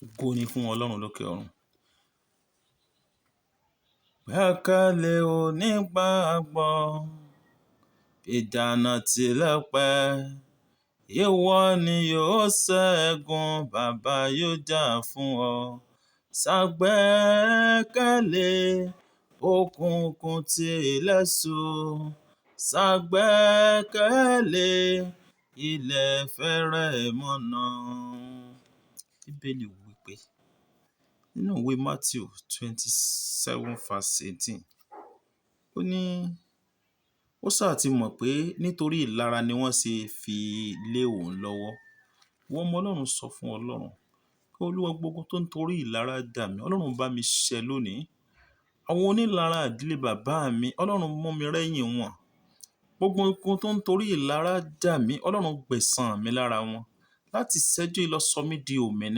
Ògo ni fún Ọlọ́run lókè ọ̀run. Gbẹ́kẹ̀lé onígbàgbọ́, ìdáná tilẹ̀ pẹ́, ìwọ ni yóò ṣẹ́gun, bàbá yóò jà fún ọ. Ṣàgbẹ́kẹ̀lé òkùnkùn tilẹ̀ ṣú, ṣàgbẹ́kẹ̀lé ilẹ̀ fẹ́rẹ̀ mọ́nà. Bíbélì wípé nínú ìwé Matthew 27 verse 18, ó ní ó sáà ti mọ̀ pé nítorí ìlara ni wọ́n ṣe fi lé òun lọ́wọ́. Ìwọ ọmọ Ọlọ́run, sọ fún Ọlọ́run pé Olúwa, gbogbo tó ń torí ìlara dà mí, Ọlọ́run bá mi ṣẹ́ lónìí. Àwọn onílara ìdílé bàbá mi, Ọlọ́run mú mi rẹ́yìn wọn. Gbogbo ogun tó ń torí ìlara dà mí, Ọlọ́run gbẹ̀san mi lára wọn. Láti ìṣẹ́jú yìí lọ sọ mí di òmìnira.